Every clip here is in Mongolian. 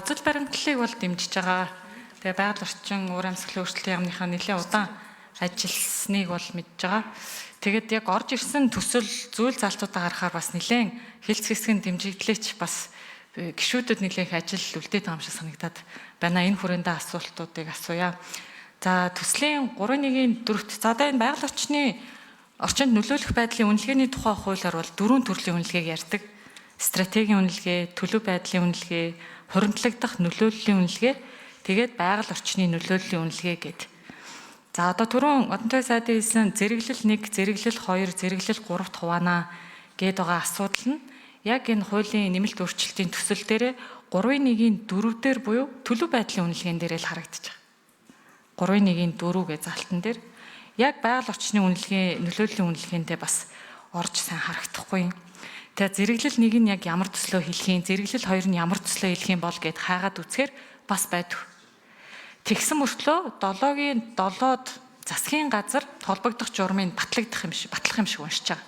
үзэл баримтлалыг бол дэмжиж байгаа. Тэгээ байгаль орчин уур амьсгалын өөрчлөлтийн яамныхаа нэлээд удаан ажилласныг бол мэдж байгаа. Тэгээд яг орж ирсэн төсөл зүйл залтуудаа харахаар бас нэлээд хэлц хэсэг нь дэмжигдлээч бас гишүүдэд нэлээх ажил үлдээд байгаа юм шиг санагдаад байна. Энэ хүрээндээ асуултуудыг асууя. За төслийн 3.1-ийн 4-т за одоо энэ байгаль орчны орчинд нөлөөлөх байдлын үнэлгээний тухай хуулиар бол дөрвөн төрлийн үнэлгээг ярьдаг. Стратегийн үнэлгээ, төлөв байдлын үнэлгээ, хуримтлагдах нөлөөллийн үнэлгээ, тэгээд байгаль орчны нөлөөллийн үнэлгээ гэд. За одоо түрүүн Одонтой сайдын хэлсэн зэрэглэл 1, зэрэглэл 2, зэрэглэл 3-т хуваана гээд байгаа асуудал нь яг энэ хуулийн нэмэлт өөрчлөлтийн төсөл дээр 3.1-ийн 4 дээр буюу төлөв байдлын үнэлгээн дээр л харагдаж байгаа. 3.1-ийн 4 гэж залтан дээр яг байгаль орчны үнэлгээ нөлөөллийн үнэлгээндээ бас орж сайн харагдахгүй юм. Тэгээ зэрэглэл 1 нь яг ямар төслөө хэлэх юм, зэрэглэл 2 нь ямар төслөө хэлэх юм бол гэд хайгаад үзэхээр бас байдаг. Тэгсэн мөртлөө 7-гийн 7-д засгийн газар холбогдох журмыг батлагдах юм шиг батлах юм шиг уншиж байгаа.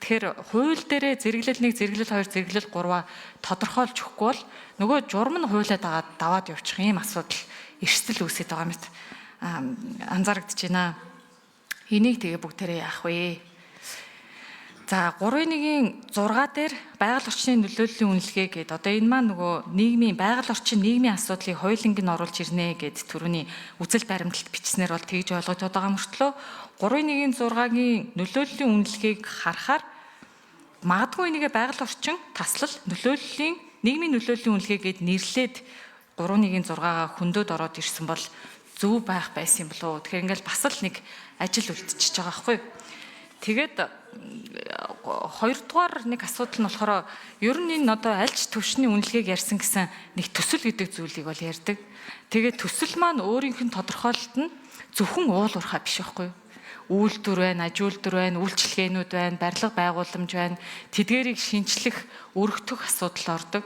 Тэгэхээр хууль дээрээ зэрэглэл 1, зэрэглэл 2, зэрэглэл 3-аа тодорхойлж өгөхгүй бол нөгөө журам нь хуулиа дагаад даваад явчих ийм асуудал эрсдэл үүсэж байгаа мэт анзаарэгдэж байна. Энийг тэгээ бүгдээрээ яах вэ? За 3.1-ийн 6 дээр байгаль орчны нөлөөллийн үнэлгээ гээд одоо энэ маань нөгөө нийгмийн байгаль орчин нийгмийн асуудлыг хоёуланг нь оруулж ирнэ гэд түрүүний үзэл баримтлалт бичснээр бол тэгж ойлгогдоод байгаа мөртлөө 3.1-ийн 6-гийн нөлөөллийн үнэлгээг харахаар магадгүй энийгээ байгаль орчин таслал нөлөөллийн нийгмийн нөлөөллийн үнэлгээ гэд нэрлээд 3.1-ийн 6-гаа хөндөөд ороод ирсэн бол зөв байх байсан юм болов уу? Тэгэхээр ингээл бас л нэг ажил үлдчихэж байгаа байхгүй юу? Тэгээд хоёрдугаар нэг асуудал нь болохоор ер нь энэ одоо альч төвшний үнэлгээг ярьсан гэсэн нэг төсөл гэдэг зүйлийг бол ярьдаг. Тэгээд төсөл маань өөрийнх нь тодорхойлолт нь зөвхөн уул уурхай биш байхгүй юу? Үйлдвэр байна, аж үйлдвэр байна, үйлчилгээнүүд байна, барилга байгууламж байна. Тэдгээрийг шинчлэх, өргөтгөх асуудал ордог.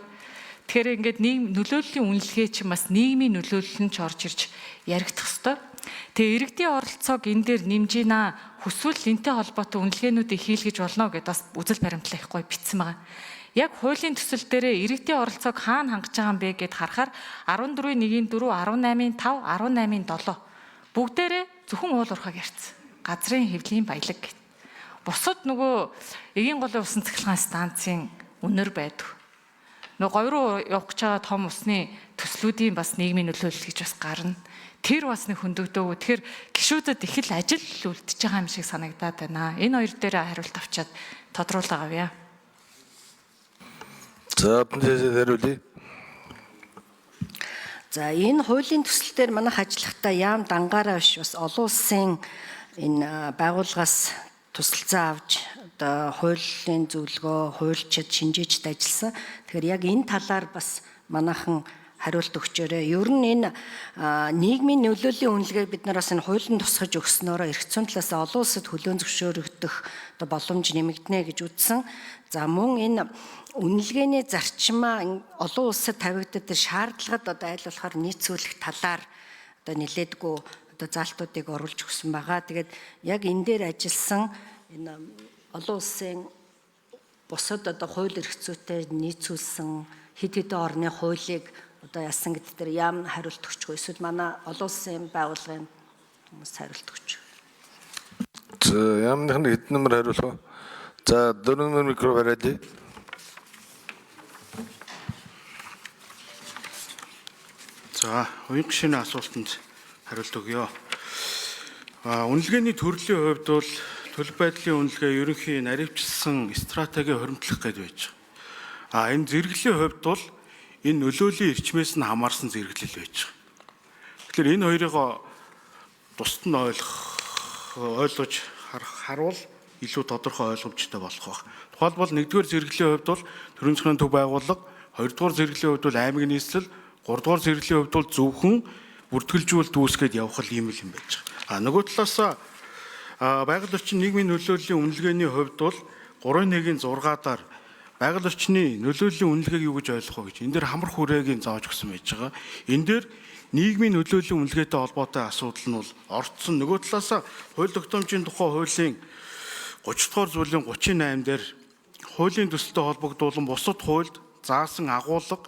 Тэгэхээр ингээд нийгэм нөлөөллийн үнэлгээ чинь бас нийгмийн нөлөөлөл нь ч орж ирж яригдах ёстой. Тэгээ иргэдийн оролцоог энэ дээр нэмж гинэ хүсвэл энтэй холбоотой үнэлгээнүүдийг хийлгэж болно гэдээ бас үзэл баримтлал их гоё бичсэн байгаа. Яг хуулийн төсөл дээрээ иргэдийн оролцоог хаана хангаж байгаа юм бэ гэд харахаар 14-ийн 1-ийн 4, 18-ийн 5, 18-ийн 7 бүгдээрээ зөвхөн уул уурхайг ярьсан. Газрын хэвлийн баялаг гэд. Бусад нөгөө эгийн голын усан цахилгаан станцын үнэр байдаг. Нөгөө говь руу явах гэж байгаа том усны төслүүдийн бас нийгмийн нөлөөлөл гэж бас гарна. Тэр бас нэг хөндөгдөөгүй. Тэгэхээр гишүүдэд их л ажил үлдчихэж байгаа юм шиг санагдаад байна. Энэ хоёр дээр хариулт авчиад тодруулаа авъя. За Одонтой хариулъя. За энэ хуулийн төсөл дээр манайх ажиллахдаа яам дангаараа биш бас олон улсын энэ байгууллагаас тусалцаа авч одоо хуулийн зөвлөгөө, хуульчид, шинжээчд ажилласан. Тэгэхээр яг энэ талаар бас манайхан хариулт өгчөөрэй. Ер нь энэ нийгмийн нөлөөллийн үнэлгээг бид нар бас энэ хуулинд тусгаж өгснөөрөө эрх зүйн талаас олон улсад хүлээн зөвшөөрөгдөх одоо боломж нэмэгдэнэ гэж үзсэн. За мөн энэ үнэлгээний зарчмаа олон улсад тавигддаг шаардлагад одоо аль болохоор нийцүүлэх талаар одоо нэлээдгүй одоо заалтуудыг оруулж өгсөн байгаа. Тэгээд яг энэ дээр ажилласан энэ олон улсын бусад одоо хууль эрх зүйтэй нийцүүлсэн хэд хэдэн орны хуулийг одоо яасан гэдэг дээр яам хариулт өгч эсвэл манай олон улсын байгууллагын хүмүүс хариулт өгч. За яамных нь хэдэн номер хариулах вэ? За 4 номер микро бариад. За уян гишүүний асуултанд хариулт өгье. Үнэлгээний төрлийн хувьд бол төлөв байдлын үнэлгээ ерөнхий наривчлсан стратеги хоримтлах гээд байж байгаа. Энэ зэрэглэлийн хувьд бол энэ нөлөөлийн эрчмээс нь хамаарсан зэрэглэл байж байгаа. Тэгэхээр энэ хоёрыг тусад нь ойлгож харуул илүү тодорхой ойлгомжтой болох байх. Тухайлбал 1-р зэрэглэлийн хувьд бол төрийн засгийн төв байгууллага, 2-р зэрэглэлийн хувьд бол аймаг нийслэл, 3-р зэрэглэлийн хувьд бол зөвхөн бүртгэлжүүлэлт үүсгээд явах л ийм л юм байж байгаа. Нөгөө талаас байгаль орчин нийгмийн нөлөөллийн үнэлгээний хувьд бол 3.1-ийн 6-аар байгаль орчны нөлөөллийн үнэлгээг юу гэж ойлгох вэ гэж энэ дээр хамар хүрээгийн зааж өгсөн байж байгаа. Энэ дээр нийгмийн нөлөөллийн үнэлгээтэй холбоотой асуудал нь бол орцсон. Нөгөө талаас хууль тогтоомжийн тухай хуулийн 30 дугаар зүйлийн 38 дээр хуулийн төсөлтэй холбогдуулан бусад хуульд заасан агуулга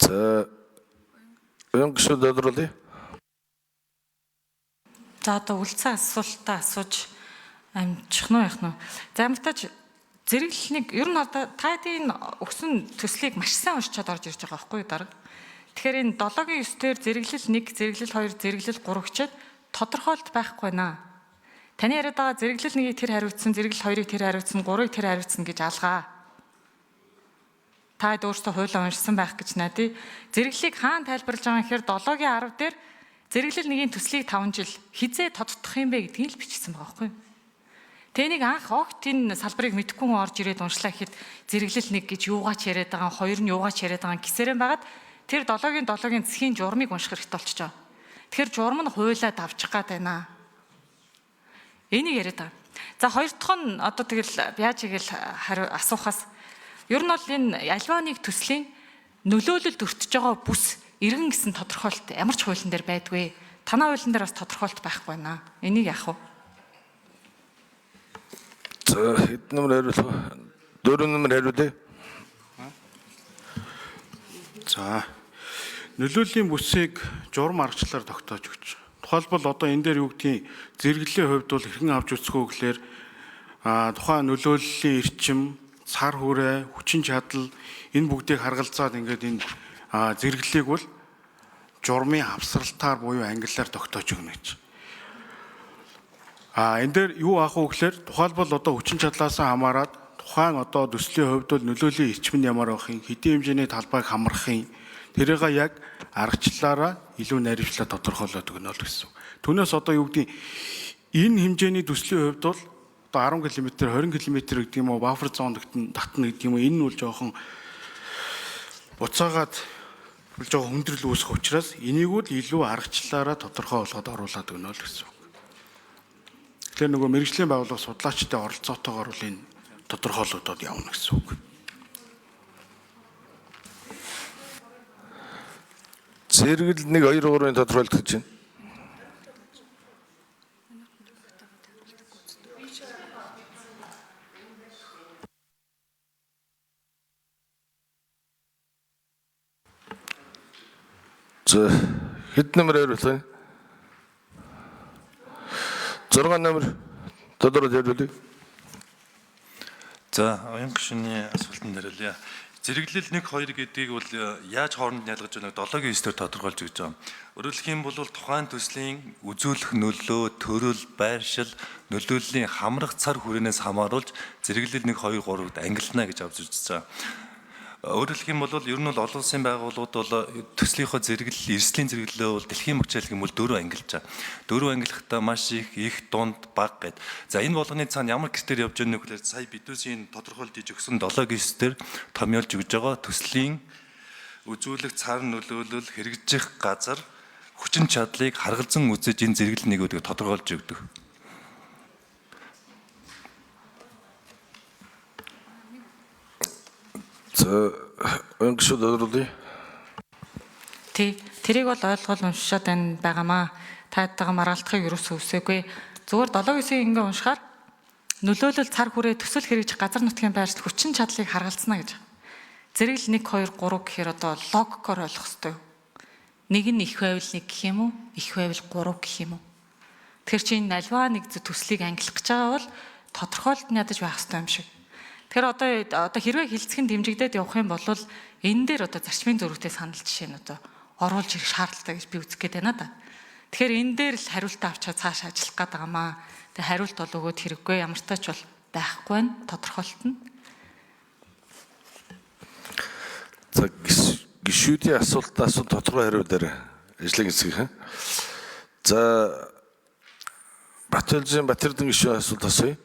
За уян гишүүд тодруулъя. За одоо үлдсэн асуултаа асууж амжих нь яах нь. За ямартаач зэрэглэлнийг ер нь одоо та хэдийн өгсөн төслийг маш сайн уншичаад орж ирж байгаа байхгүй юу дарга. Тэгэхээр энэ 7-гийн 9 дээр зэрэглэл 1, зэрэглэл 2, зэрэглэл 3 гэчээд тодорхойлт байхгүй наа. Таны яриад байгаа зэрэглэл 1-ийг тэр хариуцсан, зэрэглэл 2-ыг тэр хариуцсан, 3-ыг тэр хариуцсан гэж алгаа. Та хэд өөрсдөө хуулиа уншсан байх гэж найдаа. Зэрэглэлийг хаана тайлбарлаж байгаа юм гэхээр 7-гийн 10 дээр зэрэглэл 1-ийн төслийг 5 жил хизээ тодтох юм бэ гэдгийг л бичсэн байгаа байхгүй юу? Тэнийг анх огт энэ салбарыг мэдэхгүй хүн орж ирээд уншлаа гэхэд зэрэглэл 1 гэж юугаач яриад байгаа, 2 нь юугаач яриад байгаа гэсэрэн байгаад тэр 7-гийн 7-гийн засгийн журмыг унших хэрэгтэй болчихж байгаа. Тэгэхээр журам нь хуулиа давчих гад байна. Энийг яриад байгаа. За хоёр дахь нь одоо тэгэл яаж игээл хариу асуухаас ер нь бол энэ альва нэг төслийн нөлөөлөлд өртөж байгаа бүс иргэн гэсэн тодорхойлолт ямар ч хуулийн дээр байдгүй. Танай хуулийн дээр бас тодорхойлолт байхгүй байна. Энийг яах вэ? За хэд номер хариулах вэ? 4 номер хариулъя. За нөлөөллийн бүсийг журам аргачлалаар тогтоож өгч. Тухайлбал одоо энэ дээр юу гэдгийг зэрэглэлийн хувьд бол хэрхэн авч үзэх вэ гэхээр тухайн нөлөөллийн эрчим, цар хүрээ, хүчин чадал энэ бүгдийг харгалзаад ингээд энэ зэрэглэлийг бол журмын хавсралтаар буюу англиар тогтоож өгнө гэж. Энэ дээр юу аах вэ гэхээр тухайлбал одоо хүчин чадлаас хамаарат тухайн одоо төслийн хувьд бол нөлөөллийн эрчим нь ямар байх юм, хэдийн хэмжээний талбайг хамрах юм, тэрийг яг аргачлалаараа илүү наривчлаа тодорхойлоод өгнө л гэсэн. Түүнээс одоо юу гэдгийг энэ хэмжээний төслийн хувьд бол одоо 10 км, 20 км гэдэг юм уу, бафер зон татна гэдэг юм уу, энэ нь бол жоохон буцаагаад бол жоохон хүндрэл үүсэх учраас энийг л илүү аргачлалаараа тодорхой болгоод оруулаад өгнө л гэсэн. Тэгэхээр нөгөө мэрэгжлийн байгууллага судлаачтай оролцоотойгоор бол энэ тодорхойлогдоод явна гэсэн үг. Зэрэгэл 1 2 3-ын тодорхойлт гэж байна. За хэд номер хариулах вэ? 6 номер тодорхой хариулъя. За, оюун гишүүний асуултанд хариулъя. Зэрэглэл 1 2 гэдгийг бол яаж хооронд нь ялгаж байна вэ? 7-гийн 9 дээр тодорхойлж өгч байгаа. Өөрөөр юм бол тухайн төслийн үзүүлэх нөлөө, төрөл, байршил, нөлөөллийн хамрах цар хүрээнээс хамааруулж зэрэглэл 1 2 3-д ангилна гэж авч үзэж байгаа. Өөрөөр хэлэх юм бол ер нь бол олон улсын байгууллагууд бол төслийнхөө зэрэглэл, эрсдлийн зэрэглэлөө бол дэлхийн мөчөл гэмэл дөрөв ангилж байгаа. Дөрөв ангилахдаа маш их, их, дунд, бага гэд. За энэ болгоны цаана ямар критерий явж байгаа нөхлөөр сая бидүүсийн тодорхойлж иж өгсөн 7-9 дээр томьёолж өгж байгаа төслийн үзүүлэх цар нөлөөлөл хэрэгжих газар хүчин чадлыг харгалзан үзэж энэ зэрэглэл нэгүүдийг тодорхойлж өгдөг. За оюун гишүүд тодруулъя. Тий, тэрийг бол ойлгол уншаад байна байгаамаа. Та хэдтэйгээ маргалдахыг ерөөсөө үсээгүй. Зүгээр 7-9-ийг ингээ уншихаар нөлөөлөл цар хүрээ төсөл хэрэгжих газар нутгийн байршил хүчин чадлыг харгалзана гэж. Зэрэгэл 1 2 3 гэхээр одоо логикоор ойлгох хэрэгтэй. Нэг нь их байвал 1 гэх юм уу? Их байвал 3 гэх юм уу? Тэгэхээр чи энэ альва нэг төслийг ангилах гэж байгаа бол тодорхойлолт нь ядаж байх хэрэгтэй юм шиг. Тэгэхээр одоо хэрвээ хилцэх нь дэмжигдээд явах юм бол энэ дээр одоо зарчмын зөрүүтэй санал жишээ нь одоо оруулж ирэх шаардлагатай гэж би үзэх гээд байна да. Тэгэхээр энэ дээр л хариултаа авчаад цааш ажиллах гээд байгаамаа. Тэгээ хариулт бол өгөөд хэрэггүй ямар ч тач бол байхгүй байна тодорхойлолт нь. За гишүүдийн асуултаас тодорхой хариулаарай. Ажлын хэсгийнхэн. За Батэлжин Батэрдэн гишүүн асуулт асууя.